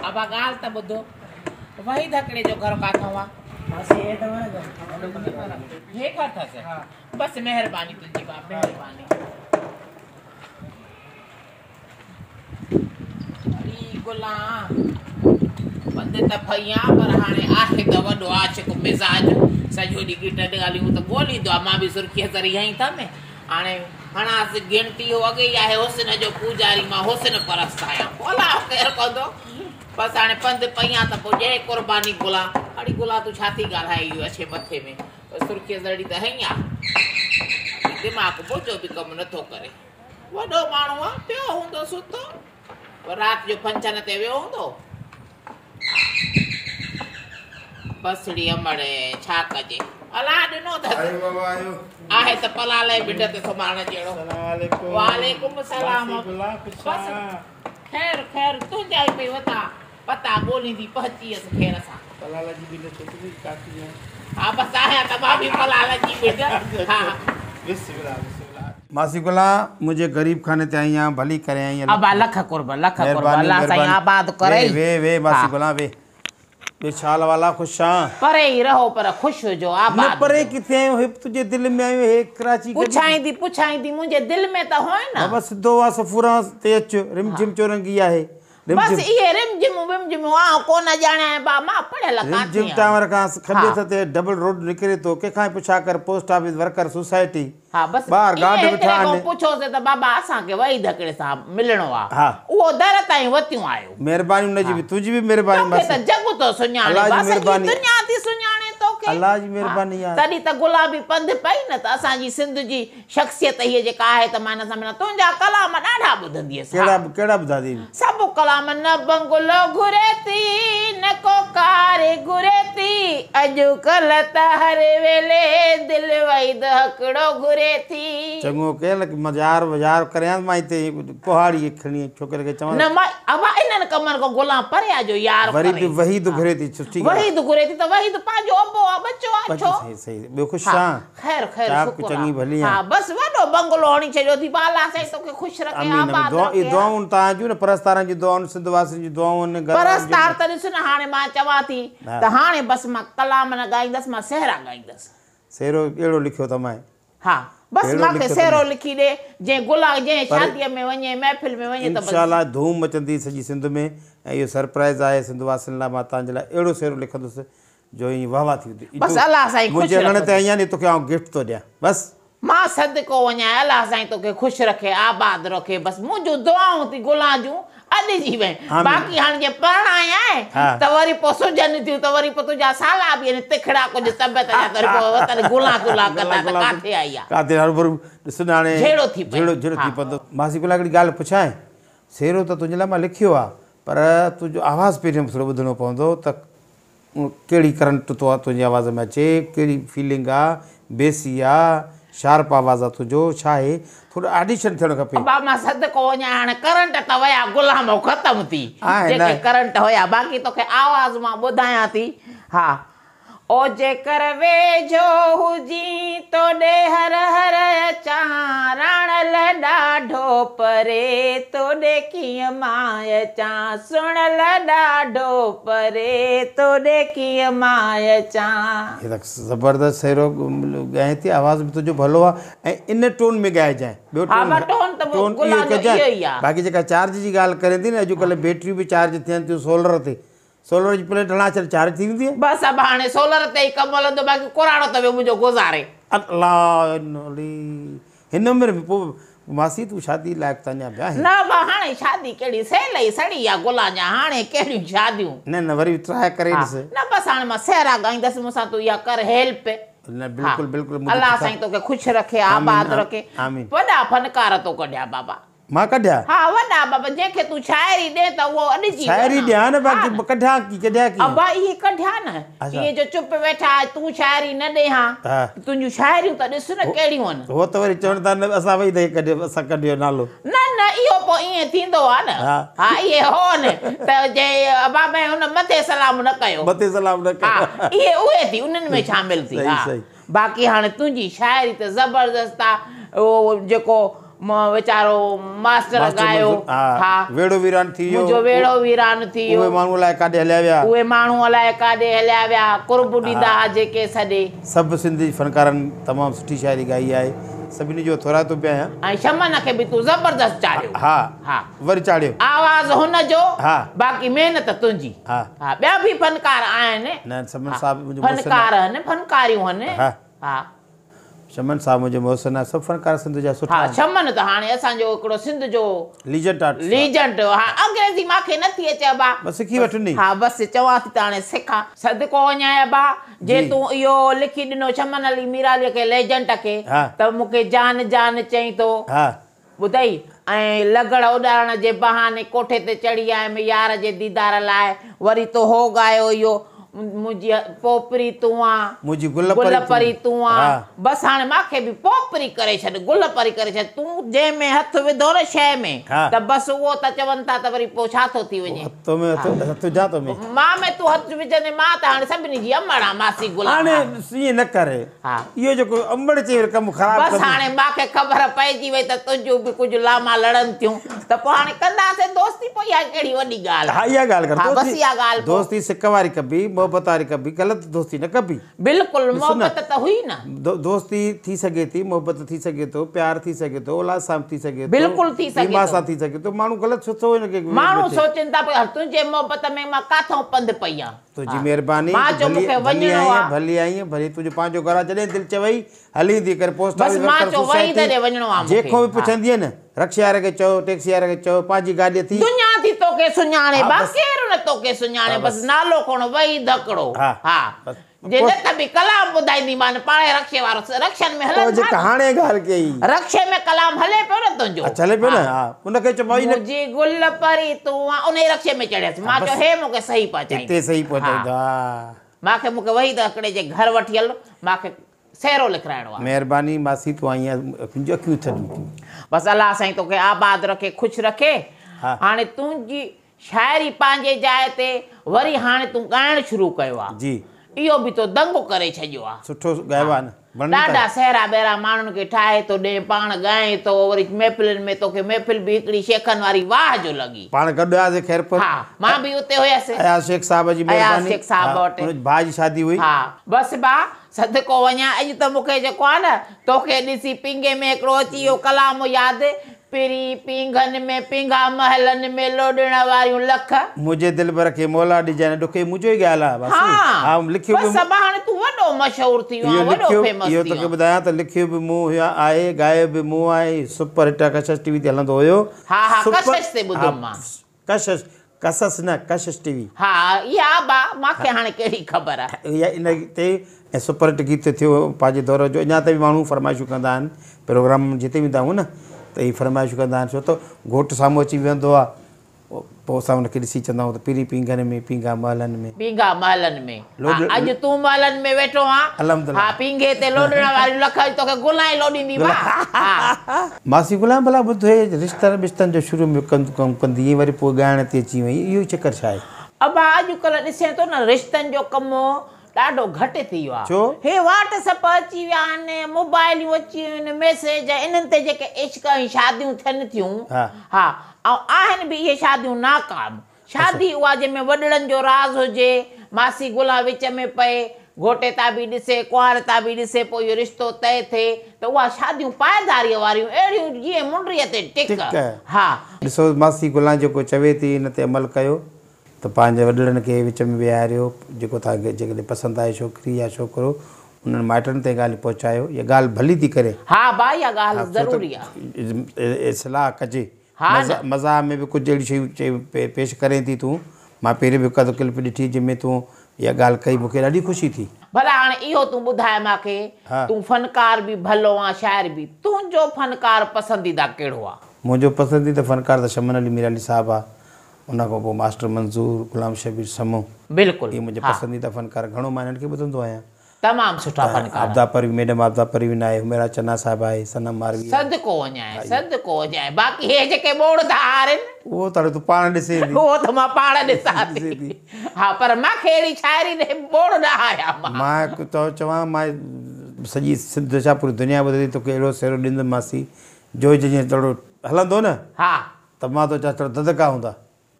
ابا ڳالهه ته ٻڌو، وحيد هڪڙي جو گهر ڪاٿئون آ؟ ماسي هي اٿو نه گهر. هي گهر اٿس؟ بس مهرباني تنهنجي با مهرباني. اڙي گلان پنڌ ته پئي آن پر هاڻي آهي ته وڏو عاشق مزاج، سڄو ڏينهن ڳٽ ڳالهيون ته ڳوليندو آ، مان به سرخيء ذري هنئي اٿم. هاڻي هڻانس گهنٽي، هو اڳي ئي آهي حسن جو پوڄاري، مان حسن پرست آهيان، پوء الله خير ڪندو. بس هاڻي پنڌ پئي آن ته پوء ڏي قرباني گلان. اڙي گلان تون ڇا ٿي ڳالهائين اهو اڇي مٿي ۾ سرخيء ذرڙي ته هنئي آ، دماغ منهنجو به ڪم نٿو ڪري. وڏو ماڻهو آ، پيو هوندو ستو، رات جو فنڪشن تي ويو هوندو. بس ڙي امڙ ڇا ڪجي، الله ڏنو اٿس. آيو بابا آيو. آهي ته پلال جي بيڊ تي سمهارڻ جهڙو. سلام عليڪم. وعليڪم السلام. ماسي گلان خوش بس آن. خير خير تنهنجا ئي پئي وتا پتا ڳوليندي پهچي ويس خير سان. پلال جي بيڊ تي تون به ڪاڪي آن. ها بس آهيان ته مان به پلال جي بيڊ. ها. بسم الله بسم الله. ماسي گلان منهنجي غريب خاني تي آئي آن ڀلي ڪري آئين. ابا لک قرب لک قرب مهرباني الله سائين مهرباني. آباد ڪرئي. ويهه ويهه ويهه ماسي ها. گلان ويهه. ٻيو ڇا حال احوال آ خوش آن. پري ئي رهو پر خوش هجو نه آباد پري هجو. ڪٿي آهيون هي تنهنجي دل ۾ آهيون هي ڪراچي ڪڏهن. پڇائيندي پڇائيندي منهنجي دل ۾ ته هئين نه. بابا سڌو آ صفوران تي اچ رمجھم چورنگي آهي بس رمجھم. اهي رمجھمون ومجھمون آئون ڪونه ڄاڻيان با مان پڙهيل ڪاٿي رمجھم آهيان. ٽاور کان کٻي ها. هٿ تي ڊبل روڊ نڪري ٿو ڪنهن کان به پڇا ڪر پوسٽ آفيس ورڪر سوسائٽي ها بس ٻاهر ائين گارڊ هڪڙي ويٺا کان آهن. پڇيوسين ته بابا اسان کي وحيد هڪڙي سان ملڻو آ. ها. اهو در تائين وتيون آيو. مهرباني ان جي به تنهنجي به مهرباني توکي ماسي. ته جڳ ٿو سڃاڻي الله جي با سڄي مهرباني. دنيا ٿي سڃاڻي توکي. الله جي ها مهرباني آ. تڏهن ته گلابي پنڌ پئي نه ته اسان جي سنڌ جي شخصيت هيء جيڪا آهي ته مان هن سان ملان. تنهنجا ڪلام ڏاڍا ٻڌندي هيس. ڪهڙا ها. ڪهڙا ٻڌا ٿي؟ سڀ ڪلام نه بنگلو گهري ٿي نه ڪو ڪار گهري ٿي اڄ ڪلهه ته هر ويلي دل وحيد هڪڙو گهري ٿي. چڱو ڪيل مان يار يار ڪريانس مان هتي ڪهاڙي کڻي ڇوڪري کي چوانس. نه مان ابا انهن ڪمن کان گلان پري آ جو يار وري ڪري. به وحيد گهري ٿي سٺي ڳالهه. وحيد گهري ٿي ته وحيد پنهنجو ابو آ ٻچو آ ڇو. صحيح صحيح ٻيو خوش ها آن. خير خير چاڪ شڪر آ. چڱي ڀلي ها آن. بس وڏو بنگلو هڻي ڇڏيو ٿي با الله سائين توکي خوش رکي آمين آمين آباد دعا اهي رکي ها. دعائون توهان جون نه پرستارن جون دعائون سنڌ واسين جون دعائون گهر وارن جون. پرستار ته ڏس نه هاڻي مان چوان ٿي ته هاڻي بس مان ڪلام نه ڳائيندس مان سهرا ڳائيندس. سهرو اهڙو لکيو اٿم آء. ها بس اهڙو مان کي لکيو سهرو اٿم. لکي ڏي جنهن گلا جنهن پر شاديء ۾ وڃي محفل ۾ وڃي ته بس. انشاء الله ڌوم مچندي سڄي سنڌ ۾ ۽ اهو سرپرائز آهي سنڌ واسين لاء مان توهان جي لاء اهڙو سهرو لکندس جو ائين واه واه ٿي ويندي. بس الله سائين خوش منهنجي اڱڻ تي رکندي. آئين آهين ني توکي آئون گفٽ ٿو ڏيان بس. مان صدقو وڃان الله سائين توکي خوش رکي آباد رکي بس منهنجون دعائون ٿي گلان جون اڏجي وين آمين. باقي هاڻي جي پرڻايانء ها. ته وري پوء سجهن ٿيون ته وري پوء تنهنجا سالا به آهن تکڙا ڪجهه طبيعت جا ته وري پوء وتن گلان گلان ڪندا ته ڪاٿي آئي آ. ڪاٿي هروڀرو ڏس نه هاڻي جهيڙو ٿي پئي. جهيڙو جهيڙو ٿي ها. پوندو. ماسي گلان هڪڙي ڳالهه پڇانء سهرو ته تنهنجي لاء مان لکيو آ پر تنهنجو آواز پهريون ٿورو ٻڌڻو پوندو ته ڪهڙي ڪرنٽ ٿو تنهنجي آواز ۾ اچي، ڪهڙي فيلنگ آ، بيسي آ، شارپ آواز آ تنهنجو، ڇا آهي، ٿورو آڊيشن ٿيڻ کپي. ابا مان صدقو وڃان هاڻي ڪرنٽ ته ويا غلام ختم ٿي جيڪي ڪرنٽ هيا باقي توکي آواز مان ٻڌايان ٿي ها او جيڪر ويجهو هجين توڏي هر هر اچان راڻل ڏاڍو پري توڏي ڪيئن مان اچان سهڻل ڏاڍو پري توڏي ڪيئن مان اچان. هي ته زبردست سهرو ڳائين ٿي آواز به تنهنجو ڀلو آ ۽ ان ٽون ۾ ڳائجانء ٻيو ها ٽون ڀا ٽون ته ٽون اهو گلان جو ڪجانء اهو ئي آ. باقي جيڪا چارج جي ڳالهه ڪرين ٿي نه اڄڪلهه بيٽريون به چارج ٿين ٿيون سولر تي سولر جي پليٽ هڻان ڇڏ چارج ٿي ويندي. بس ابا هاڻي سولر تي ئي ڪم هلندو باقي ڪراڙو ته ويو منهنجو گذاري. الله علي هن عمر ۾ پوء ماسي تون شادي لائق ته اڃا به آهين. نه ابا هاڻي شادي ڪهڙي سيل ئي سڙي آ گلان جا هاڻي ڪهڙيون شاديون. نه نه وري به ٽراء ڪري ها ڏس. نه بس هاڻي مان سهرا ڳائيندس مون سان تون اها ڪر هيلپ. نه ها بلڪل بلڪل منهنجي الله پڇا سائين توکي خوش رکي آمين آباد رکي. آمين. وڏا فنڪار تو ڪڍيا بابا. مان ڪڍيا؟ ها وڏا بابا جنهن کي تون شاعري ڏين ته اهو اڏجي ويو شاعري نه. ڏيان نه ها باقي نه. ڪڍيا ڪي ڪڍيا ڪيئن؟ ابا اهي ڪڍيا نه اڇا. اهي جو چپ ويٺا تون شاعري نه ڏين ها ها. تنهنجون شاعريون ته ڏس نه ڪهڙيون آهن. هو ته وري چون ٿا نه اسان وئي ته ڪڍيو اسان ڪڍيو نالو. نه نه اهو پوء ائين ٿيندو آ نه. ها. ها اهي هون ته جي ابا ۾ هن مٿي سلام نه ڪيو. مٿي سلام نه ڪيو. ها اهي اهي ٿي انهن ۾ شامل ٿي صحيح ها. صحيح. باقي هاڻي تنهنجي شاعري ته زبردست آ اهو جيڪو ويچارو ماستر ڳايو. ها. ويڙهو ويران ٿي ويو. منهنجو ويڙهو ويران ٿي ويو. اهي ماڻهو الائي ڪاڏي هليا ويا. اهي ماڻهو الائي ڪاڏي هليا ويا. قرب ڏيندا ها جيڪي سڏي. سڀ سنڌي فنڪارن تمام سٺي شاعري ڳائي آهي. سڀني جو ٿورائتو به آهيان. ۽ شمن کي به تون زبردست چاڙهيو. ها. ها. وري چاڙهيو. آواز هن جو. ها. باقي محنت تنهنجي. ها. ها ٻيا به فنڪار آهن. نه شمن صاحب منهنجو محسن آهي. فنڪار آهن فنڪاريون آهن. ها. ها. شمن صاحب منهنجو محسن آهي. سڀ فنڪار سنڌ جا سٺا ها آهن. شمن ته هاڻي اسان جو هڪڙو سنڌ جو ليجنڊ آرٽسٽ آهي. ليجنڊ ها انگريزي مان کي نٿي اچي ابا. بس سکي وٺ ني. ها بس چوان ٿي ته هاڻي سکان. صدقو وڃانء ابا جي جي. تون اهو لکي ڏنو شمن علي ميرالي کي ليجنڊ کي ها. ته مون کي جان جان چئين ٿو. ها. ٻڌئي ۽ لغڙ اڏارڻ جي بهاني ڪوٺي تي چڙهي آيم يار جي ديدار لاء وري تو هو ڳايو اهو منهنجي پوپري تون آن منهنجي گل گل پري پري تون تون آن ها. بس هاڻي مان کي به پوپري ڪري ڇڏ گل پري ڪري ڇڏ تون جنهن ۾ هٿ وڌو نه شيء ۾ ها. ته بس اهو ته چون ٿا ته وري پوء ڇا ٿو ٿي وڃي تو ۾ هٿ هٿ وجهان تو ۾. مان ۾ تون هٿ وجهندين مان ته هاڻي سڀني جي امڙ آن ماسي گلان هاڻي ها. ائين نه ڪر. ها. اهو جيڪو امڙ چئي وري ڪم خراب بس ڪندي. هاڻي مان کي خبر پئجي وئي ته تنهنجون به ڪجهه لاما لڙن ٿيون ته پوء هاڻي ڪنداسين دوستي پوء اها ڪهڙي وڏي ڳالهه ها آهي. اها ڳالهه ڪر ها بس دوستي اها ڳالهه پوء. دوستي سڪ واري ڪبي محبت واري ڪبي غلط دوستي نه ڪبي. بلڪل ڏس نه محبت ته هئي نه. دوستي ٿي سگهي ٿي محبت ٿي سگهي ٿو پيار ٿي سگهي ٿو اولاد سان به ٿي سگهي ٿو بلڪل ٿي سگهي ايمان ٿو. سان ٿي سگهي ٿو ماڻهو غلط ڇو ٿو ان کي ماڻهو وٺي. سوچين ٿا پيا تنهنجي محبت ۾ مان ڪاٿئون پنڌ پئي آن. تنهنجي مهرباني مان تون چيو مون کي ڀلي وڃڻو آئين آ. ڀلي آئين ڀلي تنهنجو پنهنجو گهر آ جڏهن دل چوئي هلي ايندي ڪر پوسٽ بس آفيس مان ورڪر چيو وحيد سوسائٽي ڏي وڃڻو آ مون کي جيڪو به ها. پڇندينء نه رڪشي واري کي چئو ٽيڪسي واري کي چئو پنهنجي گاڏي اٿي. دنيا ٿي توکي سڃاڻي ها با بس ڪير نه توکي سڃاڻي ها بس بس نالو کڻ وحيد هڪڙو ها ها بس جي نه پوسٽ ته به ڪلام ٻڌائينديمان پاڻهي رڪشي وارو رڪشن ۾ تو هلن ٿا جيڪا نه. هاڻي ڳالهه ڪئي. رڪشي ۾ ڪلام هلي پيو نه تنهنجو. اڇا هلي پيو نه ها. ها ان کي چئو ڀائي نه. منهنجي گل پري تون آن انهي رڪشي ۾ چڙهيس ها مان بس چيو هي مون کي صحيح پهچائيندو. هتي صحيح ها. پهچائيندو ها. مان کي مون کي وحيد هڪڙي جي گهر وٺي هل مان کي سهرو لکرائڻو آ. مهرباني ماسي تون آئين آ منهنجون اکيون ٿڌيون ٿيون. بس الله سائين توکي آباد رکي خوش رکي. ها. هاڻي تنهنجي شاعري پنهنجي جاء تي وري هاڻي تون ڳائڻ شروع ڪيو آ. جي. اهو به تو دنگ ڪري ڇڏيو آ. سٺو ڳايو آ نه وڻن ٿا. ڏاڍا سهرا ٻهرا ماڻهن کي ٺاهي ٿو ڏئين پاڻ ڳائين ٿو وري محفلن ۾ توکي محفل به هڪڙي شيخن واري واهه جو لڳي. پاڻ گڏ هياسين خيرپور. ها مان به اتي هيس. اياز شيخ صاحب جي اياز مهرباني. شيخ صاحب ها وٽ. ان جي ڀاء جي شادي هئي. ها بس ڀاء صدقو وڃان اڄ ته مون کي جيڪو آ نه توکي ڏسي پينگهي ۾ هڪڙو اچي ويو ڪلام ياد پرين پينگهن ۾ پينگها محلن ۾ لوڏڻ واريون لک. منهنجي دلبر کي مولا ڏجانء ڏک هي منهنجو ئي ڳايل آ ماسي ها ها لکيو بس به ابا هاڻي تون وڏو مشهور ٿي ويو اهو آن وڏو لکيو فيمس اهو ٿي توکي ويو آن. ٻڌايان ته لکيو به مون آهي ڳايو به مون آهي سپر هٽ آ ڪشش ٽي وي تي هلندو هيو ها ها سپر ڪشش تي ها ٻڌم مان. ڪشش ڪسس نه ڪشش ٽي وي. ها اها ابا مان کي هاڻي ڪهڙي خبر. اها ان تي ۽ سپر هٽ گيت ٿيو پنهنجي دور جو اڃا تائين به ماڻهو فرمائشون ڪندا آهن پروگرام جتي ويندا آهيون نه ته هي فرمائشون ڪندا آهن ڇو ته گهوٽ سامهون اچي ويهندو آهي پوء اسان ان کي ڏسي چوندا آهيون ته پرين پينگهن ۾ پينگها محلن ۾. پينگها محلن ۾. ها اڄ تون محلن ۾ ويٺو آن. الحمدلله. ها پينگهي تي لوڏڻ واريون لک اڄ توکي گلان ئي لوڏيندي ڀا. ها. ماسي گلان ڀلا ٻڌ هي رشتن ٻشتن جو شروع ۾ ڪم ڪندي هئين وري پوء ڳائڻ تي اچي وئين اهو چڪر ڇا آهي؟ ابا اڄڪلهه ڏسين ٿو نه رشتن جو ڪم ڏاڍو گهٽ ٿي ويو آهي. ڇو؟ هي واٽس اپ اچي ويا آهن، موبائليون اچي ويون آهن، ميسيج انهن تي جيڪي عشق ۽ شاديون ٿين ٿيون ها. ها ۽ آهن به اهي شاديون ناڪام. شادي اها جنهن ۾ وڏڙن جو راز هجي، ماسي گلان وچ ۾ پئي، گهوٽيتا به ڏسي، ڪنواريتا به ڏسي پوء اهو رشتو طئي ٿئي ته اها شاديون پائيداريء واريون اهڙيون جيئن منڊيء تي ٽڪ. ٽڪ. ها. ڏسو ماسي گلان جيڪو چوي ٿي ان تي عمل ڪيو ته پنهنجي وڏڙن کي وچ ۾ ويهاريو، جيڪو توهان کي جيڪڏهن پسند آهي ڇوڪري يا ڇوڪرو، انهن مائٽن تائين ڳالهه پهچايو، اها ڳالهه ڀلي ٿي ڪري. ها ڀاء اها ڳالهه ڇو ته ضروري آ. اصلاح ڪجي. ها نه. مزاح ۾ به ڪجهه اهڙيون شيون چئي پيش ڪرين ٿي تون. مان پهرين به هڪ اڌ ڪلپ ڏٺي جنهن ۾ تون اها ڳالهه ڪئي مون کي ڏاڍي خوشي ٿي. ڀلا هاڻي اهو تون ٻڌاء مان کي، تون فنڪار به ڀلو آن شاعر به، تنهنجو فنڪار پسنديده ڪهڙو آ؟ منهنجو پسنديده فنڪار ته شمن علي ميرالي صاحب آ. ان کان پوء ماسٽر منظور، غلام شبير سمون. بلڪل اهي منهنجا ها. پسنديده فنڪار گهڻو مان انهن کي ٻڌندو آهيان. تمام سٺا فنڪار. عابده پروين ميڊم عابده پروين آهي، حميرا چنا صاحب آهي، صنم ماروي آهي. صدقو وڃانء صدقو وڃانء باقي هي جيڪي ٻوڙ ٿا هارين. اهو ته هاڻي تون پاڻ ڏسين ٿي. اهو ته مان پاڻ ڏسان ٿي. ها پر مان کي اهڙي شاعري ڏي ٻوڙ نه هاريا مان. مان هڪ چوان مان سڄي سنڌ ڇا پوري دنيا ٻڌي ٿي توکي اهڙو سهرو ڏيندم ماسي جو جيئن ٿورو هلندو نه. ها. ته مان ٿو چوان ٿورو دڌڪا هوندا.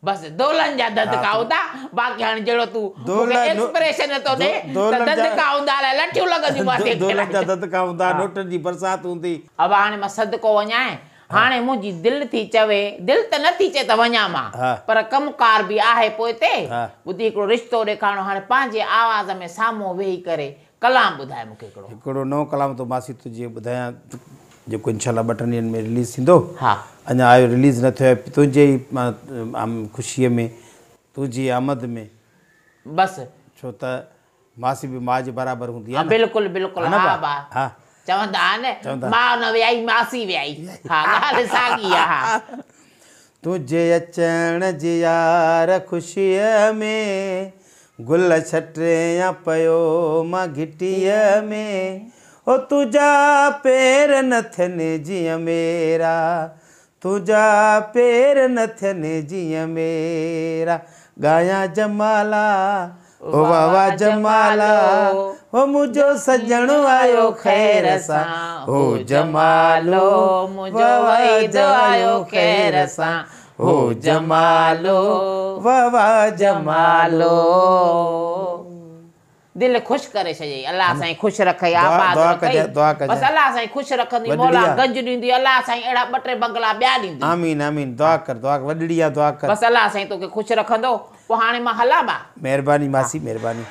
بس دولن جا دڌڪا هوندا باقي هاڻي جهڙو تون مون کي ايڪسپريشن ٿو ڏي ته دڌڪا هوندا الائي لٺيون لڳنديون مٿي کي. دولن جا دڌڪا هوندا نوٽن جي برسات هوندي. ابا هاڻي مان صدقو وڃانء هاڻي منهنجي دل ٿي چوي دل ته نه ٿي چئي ته وڃان مان پر ڪم ڪار به آهي پوئتي ٻڌي هڪڙو رشتو ڏيکارڻو هاڻي پنهنجي آواز ۾ سامهون ويهي ڪري ڪلام ٻڌاء مون کي هڪڙو. هڪڙو نئون ڪلام ٿو ماسي تنهنجي ٻڌايان جيڪو انشاء الله ٻه ٽن ڏينهن ۾ رليز ٿيندو. ها. اڃا آيو رليز نه ٿيو آهي تنهنجي ئي مان خوشيء ۾ تنهنجي آمد ۾. بس. ڇو ته ماسي به ماء جي برابر هوندي آهي نه. بلڪل بلڪل ها با. ها. چوندا آهن ماء نه ويائي ماسي ويائي ها ڳالهه ساڳي آهي ها. تنهنجي اچڻ جي يار خوشيء ۾. گل ڇٽيان پيو مان گهٽيء ۾، او تنهنجا پير نه ٿين جيئن ميرا، تنهنجا پير نه ٿين جيئن ميرا، ڳايان جمالا، او واوا جمالا، او منهنجو سڄڻ آيو خير سان، او جمالو، واوا آيو خير سان. هو جمالو واوا جمالو. دل خوش ڪري ڇڏيئي الله سائين خوش رکئي آباد رکئي بس الله سائين خوش رکندي مولا گنج ڏيندي الله سائين اهڙا ٻه ٽي بنگلا ٻيا ڏيندي. آمين آمين دعا ڪر دعا ڪر وڏڙي آ دعا ڪر. بس الله سائين توکي خوش رکندو پوء هاڻي مان هلان با. مهرباني ماسي مهرباني.